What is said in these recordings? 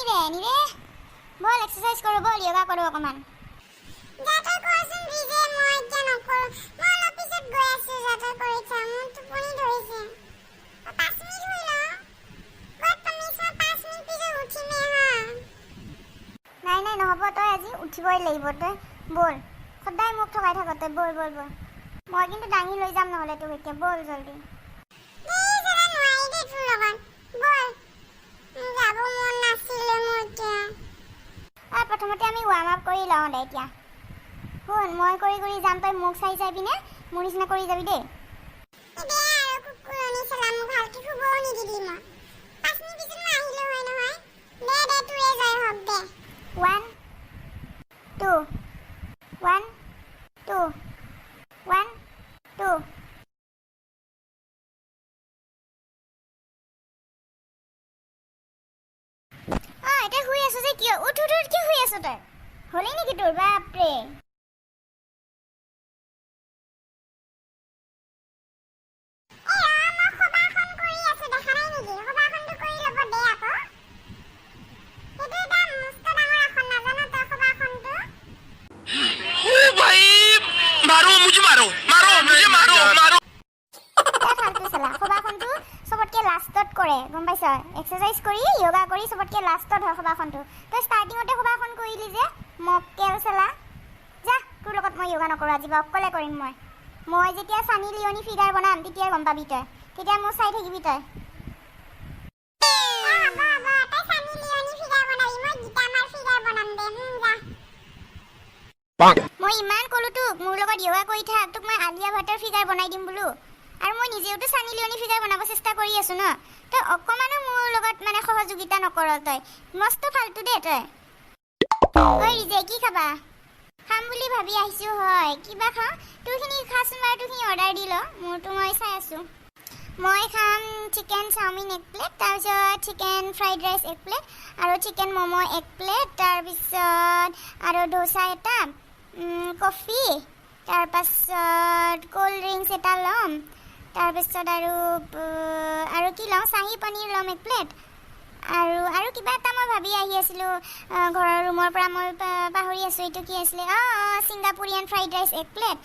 নিৰে নিৰে, ব'ল exercise কৰোঁ, ব'ল য়োগা কৰোঁ অকণমান। যা তই কৰচোন ৰিজে, মই এতিয়া নকৰোঁ। মই অলপ পিছত গৈ আছোঁ। যা তই কৰি থাক, মোৰ টোপনি ধৰিছে। মই 5 মিনিট শুই লওঁ। গড প্ৰমিছ, মই 5 মিনিট পিছত উঠিমেই হা। নাই নাই, নহ'ব, তই আজি উঠিবই লাগিব। তই ব'ল, সদায় মোক ঠগাই থাক তই। ব'ল ব'ল ব'ল, মই কিন্তু দাঙি লৈ যাম নহ'লে তোক এতিয়া। ব'ল জল্দি। এই চালা, নোৱাৰি দেই তোৰ লগত। ব'ল, মোৰ যাব মন নাছিলে মোৰ এতিয়া। আৰু প্ৰথমতে আমি ৱাৰ্ম আপ কৰি লওঁ দে এতিয়া। শুন, মই কৰি কৰি যাম, তই মোক চাই চাই পিনে মোৰ নিচিনা কৰি যাবি দেই। এই দে আৰু কুকুৰণি চালা, মোক ভালকে শুবও নিদিলি। মই 5 মিনিট পিছত মই আহিলো হয় নহয়। দে দে, তোৰে জয় হওক দে। One two, one two, one two. অঁ, এতিয়া শুই আছ যে কিয়? উঠ উঠ উঠ, কিয় শুই আছ তই? হ'লেই নেকি তোৰ? বাপৰে! এই ৰ, মই সবাসন কৰি আছো, দেখা নাই নেকি? সবাসনটো কৰি ল'ব দে আকৌ। সেইটো এটা মস্ত ডাঙৰ আসন, নাজান তই সবাসনটো? ओ भाई, मारो मुझे, मारो मारो मुझे, मारो मारो। তই ফাল্টু চালা, সবাসনটো চবতকৈ লাষ্টত কৰে, গম পাইছ? এক্সাৰচাইজ কৰি য়োগা কৰি চবতকৈ লাষ্টত হয় সবাসনটো। তই ষ্টাৰ্টিঙতে সবাসন কৰিলি যে, মক্কেল চালা। যা, তোৰ লগত মই য়োগা নকৰোঁ আজি বা অকলে কৰিম মই। মই যেতিয়া চানি লিয়নি ফিগাৰ বনাম, তেতিয়া গম পাবি তই। তেতিয়া মোক চাই থাকিবি তই। অ, হ'ব হ'ব, তই চানি লিয়নি ফিগাৰ বনাবি, মই গীতা মাৰ ফিগাৰ বনাম দে। যা। মই ইমান ক'লো তোক, মোৰ লগত য়োগা কৰি থাক, তোক মই আলিয়া ভাটৰ ফিগাৰ বনাই দিম বোলো। আৰু মই নিজেওতো চানি লিয়নি ফিগাৰ বনাব চেষ্টা কৰি আছো ন। তই অকণমানো মোৰ লগত মানে সহযোগিতা নকৰ। তই মস্ত ফাল্টু দেই তই। ঐ ৰিজে, কি খাবা? খাম বুলি ভাবি আহিছোঁ হয়, কিবা খাওঁ। তোৰখিনি খাচোন বাৰু, তোৰখিনি অৰ্ডাৰ দি ল, মোৰটো মই চাই আছোঁ। মই খাম চিকেন চাওমিন এক প্লেট, তাৰপিছত চিকেন ফ্ৰাইড ৰাইচ এক প্লেট আৰু চিকেন ম'ম' এক প্লেট, তাৰপিছত আৰু ডোচা এটা, কফি, তাৰপাছত ক'ল্ড ড্ৰিংকছ এটা ল'ম, তাৰপিছত আৰু কি লওঁ? চাহী পনীৰ ল'ম এক প্লেট। আৰু কিবা এটা মই ভাবি আহি আছিলোঁ ঘৰৰ ৰুমৰ পৰা, মই পাহৰি আছোঁ এইটো কি আছিলে। অঁ অঁ, ছিংগাপুৰিয়ান ফ্ৰাইড ৰাইচ এক প্লেট,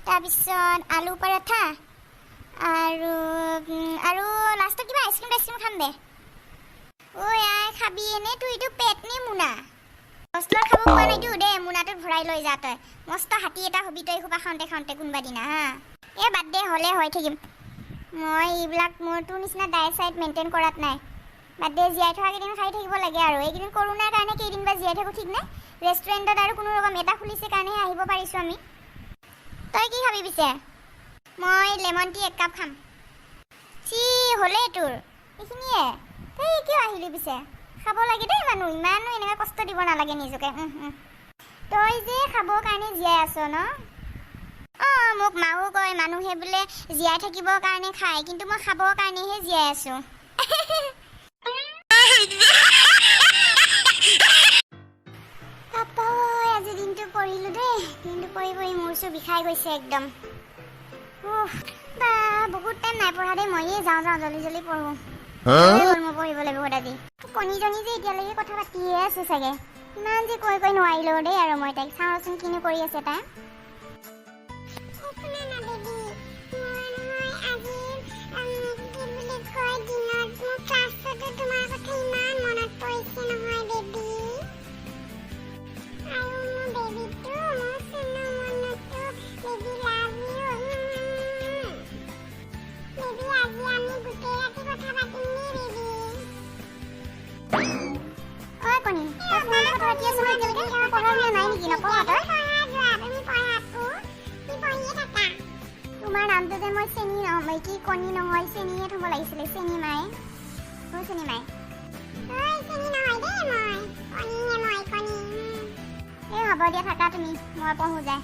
তাৰপিছত আলু পৰঠা আৰু লাষ্টত কিবা আইচক্ৰীম টাইচক্ৰীম খাম দে। ঐ আই, খাবি এনে তোৰ এইটো পেট নে মোনা? মস্ত খাব পোৱা নাইতো, দে মোনাটোত ভৰাই লৈ যা তই। মস্ত হাতী এটা হবি তই এসোপা খাওঁতে খাওঁতে কোনোবা দিনা। হা, এই বাদ দে, হ'লে হৈ থাকিম মই। এইবিলাক মোৰ তোৰ নিচিনা ডায়েট চায়েট মেইনটেইন কৰাত নাই। বাদ দে, জীয়াই থকা কেইদিন খাই থাকিব লাগে। আৰু এইকেইদিন কৰোণাৰ কাৰণে কেইদিন বা জীয়াই থাকোঁ ঠিক নাই। ৰেষ্টুৰেণ্টত আৰু কোনো ৰকম এটা খুলিছে কাৰণেহে আহিব পাৰিছোঁ আমি। তই কি খাবি পিছে? মই লেমন টি এক কাপ খাম। চি, হ'লেই তোৰ এইখিনিয়ে? তই কিয় আহিলি পিছে? খাব লাগে দেই মানুহ, ইমানো এনেকৈ কষ্ট দিব নালাগে নিজকে। উম, উম। তই যে খাবৰ কাৰণে জীয়াই আছ ন? অঁ, মোক মাও কয়, মানুহে বোলে জীয়াই থাকিবৰ কাৰণে খায়, কিন্তু মই খাবৰ কাৰণেহে জীয়াই আছোঁ। পাপা ঐ, আজি দিনটো পঢ়িলোঁ দেই। দিনটো পঢ়ি পঢ়ি মূৰ চুৰ বিষাই গৈছে একদম। উফ বা, বহুত টাইম নাই পঢ়া দেই মই। এই যাওঁ যাওঁ, জল্দি জল্দি পঢ়োঁ। হৈ গ'ল মোৰ পঢ়িবলৈ বহুত আজি। কণীজনী যে এতিয়ালৈকে কথা পাতিয়ে আছে চাগে। ইমান যে কৈ কৈ নোৱাৰিলোঁ দেই আৰু মই তাইক। চাওঁচোন কিনো কৰি আছে তাই। এই শুনা না বেবী, মই নহয় আজি কি বুলি কয়, দিনত মোৰ ক্লাছতো তোমাৰ কথা ইমান মনত পৰিছে নহয় বেবী। আৰু মোৰ বেবীটো, মোৰ Chunu মুনুটো, baby, love you baby. আজি আমি গোটেই ৰাতি কথা পাতিম দেই বেবী। ঐ কণী, তই ফোনতে কথা পাতি আছ ন এতিয়ালৈকে? তোৰ পঢ়া শুনা নাই নেকি? নপঢ় তই? পঢ়া যোৱা, তুমি পঢ়াটো, তুমি পঢ়িয়ে থাকা। তোমাৰ নামটো যে মই চেনি নহয় কি কণী নহয়, চেনিয়ে থ'ব লাগিছিলে। চেনি মাই, অ চেনি মাই। ঐ, চেনি নহয় দেই মই, কণীহে মই, কণী। এই হ'ব দিয়া, থাকা তুমি, মই পঢ়ো যায়।